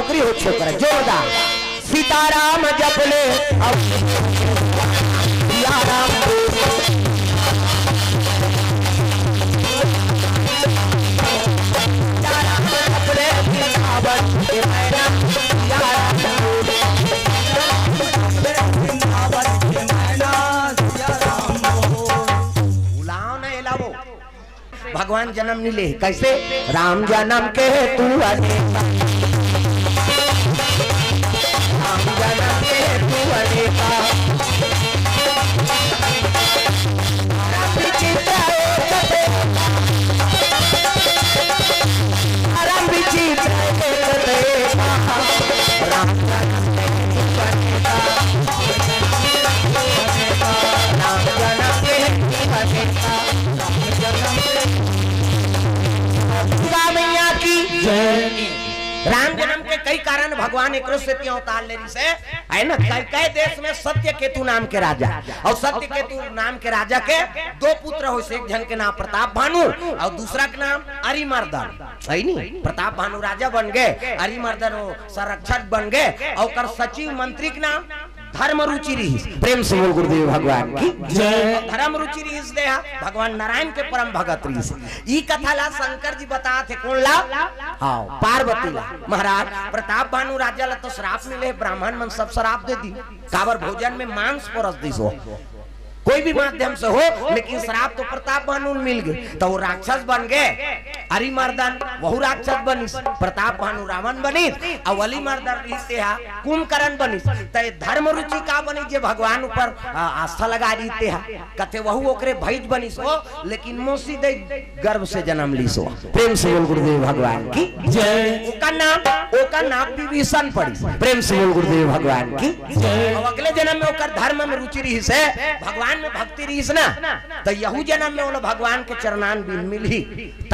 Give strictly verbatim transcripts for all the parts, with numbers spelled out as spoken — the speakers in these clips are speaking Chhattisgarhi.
हो छोकरा, जोरदार। सीताराम जप ले, अब सिया राम बोल। सीताराम जप ले, वृंदावन के मैना, सिया राम बोल। बुलाओ ना, एला वो। भगवान जन्म नइ ले। कइसे? राम जन्म के तू अनेका। राम जन्म के तू अनेका। धर्म विचित्र एक देखा। धर्म विचित्र एक देखा। राम जन्म के तू अनेका। राम जन्म के तू अनेका। दुर्गा मैया की जय। राम जन्म के कई कारण भगवान एकरो सेती अवतार ले रिहिस हे, है ना? कई, कई देश में सत्यकेतु नाम के राजा, अउ सत्यकेतु नाम के राजा के दो पुत्र होइस, एक झन के नाम प्रताप भानु अउ दूसरा के नाम अरिमर्दन, है नी? प्रताप भानु राजा बन गे, अरिमर्दन वो संरक्षक बन गे, अउ ओकर सचिव मंत्री के नाम धर्म रुचि रिहिस। प्रेम से बोल गुरुदेव भगवान की जय। धर्म रुचि रिहिस दे हा, भगवान नारायण के परम भगत रिहिस। ई कथा ला शंकर जी बतात हे, कोन ला? हाँ, पार्वती ला। महाराज, प्रताप भानु राजा ला तो श्राप मिले, ब्राह्मण मन सब श्राप दे दिस। काबर भोजन में मांस परोस दिस हो, कोई भी माध्यम से हो, लेकिन श्राप तो प्रताप भानु ल मिल गे। तो वो राक्षस बन गे, अरिमर्दन, वहू राक्षस बनिस, प्रताप भानु रावण बनिस, अउ अरिमर्दन रिहिस ते हा कुंभकर्ण बनिस। त ये धर्म रुचि का बनिस जे भगवान ऊपर, आ, आस्था लगा रिहिस ते हा? कथे वहू ओकरे भइज बनिस हो, लेकिन मौसी दई गर्भ से जन्म लिस हो। प्रेम से बोल गुरुदेव भगवान की जय। ओकर नाम, ओकर नाम विभीषण पड़िस। प्रेम से बोल गुरुदेव भगवान की जय। अउ अगले जन्म में ओकर धर्म में रुचि रिहिस हे, भगवान में भक्ति रिहिस ना, त यहू जन्म में ओला भगवान के चरणारविंद मिलही।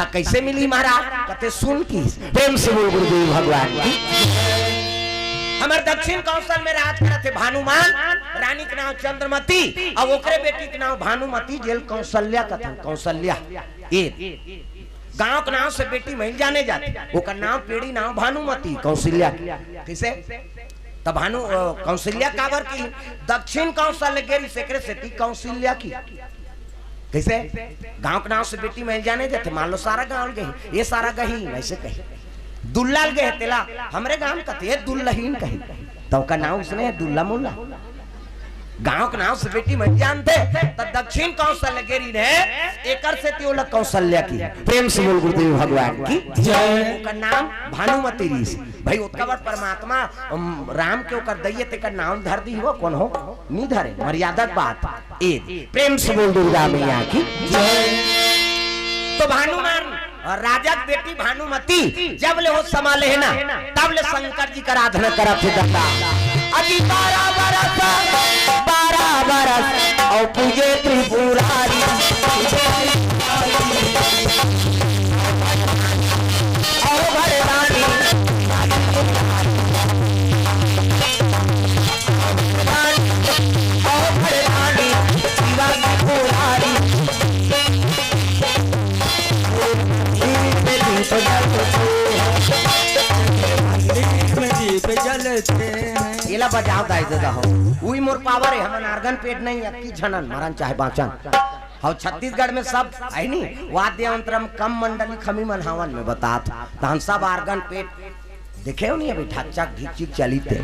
त कइसे मिलही महाराज? कथे सुन किहिस। प्रेम से बोल गुरुदेव भगवान की। हमर दक्षिण कौशल में राज करत हे भानुमान, रानी के नाम चंद्रमती, अउ ओकरे बेटी के नाम भानुमती, जेल कौशल्या कथन, कौशल्या। ए गांव के नाम से बेटी मइल जाने जाथे, ओकर नाम पेड़ी नाम भानुमती, कौशल्या। कइसे? त भानु, अ, कौशल्या काबर की? दक्षिण कौशल गे रिहिस, एकरे सेती कौशल्या की। कइसे? गांव के नाम से बेटी मइल जाने जाथे, मान लो सारा गांव ल गे हे, ये सारा गही, अइसे कही। दुल्ला ल गे हे तेला, हमरे गांव कथे, ये दुल्लहीन कही। त ओकर नाम उसने हे दुल्ला मुल्ला। गांव के नाम से बेटी मइल जानथे, त दक्षिण कौशल गे रिहिस हे, एकर सेती ओला कौशल्या की। प्रेम से बोल गुरुदेव भगवान की जय। ओकर नाम भानुमती रिहिस। भाई, ओतका बड़ परमात्मा, अम, राम के ओकर दई हे, तेकर नाम धर दिस हो, कोन हो? नइ धरे, मर्यादा के बात। ए, प्रेम से बोल दुर्गा मैया की जय। तो भानुमान, राजा के बेटी भानुमती जब ले होस समाले हे ना, तब ले शंकर जी के आराधना करत हे दादा। अजी बारह बरस, बारह बरस, अउ पूजे त्रिपुरारी। अहो भरदानी, अहो भरदानी, शिवा की पुरारी। मंदिर में दीप जलते हैं। मंदिर में दीप जलते हैं। एला बजाव दाई ददा हो। उही मोर पावर हे, हमन organ पेट नहीं, अक्की झनन, मरन चाहे बाँचन। अउ छत्तीसगढ़ में सब हे नी, वाद्य यंत्र म कम मंडली खमी मन हवन में बतात, तहन सब organ पेट देखे हो नी, अभी ढकचक ढिकचिक चलित हे।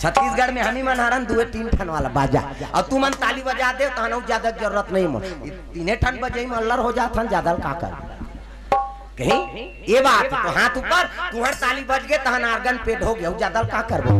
छत्तीसगढ़ में हमी मन हरन दुए तीन ठन वाला बाजा, अउ तुमन ताली बजा देव, तहन अउ ज्यादा जरूरत नहीं मोर। तीने ठन बजई में अल्लर हो जात हन, ज्यादा ल का कर कहीं? ये बात तो हाथ ऊपर, तुहर ताली बज गे, तहन organ पेट हो गे, अउ ज्यादा ल का करबो?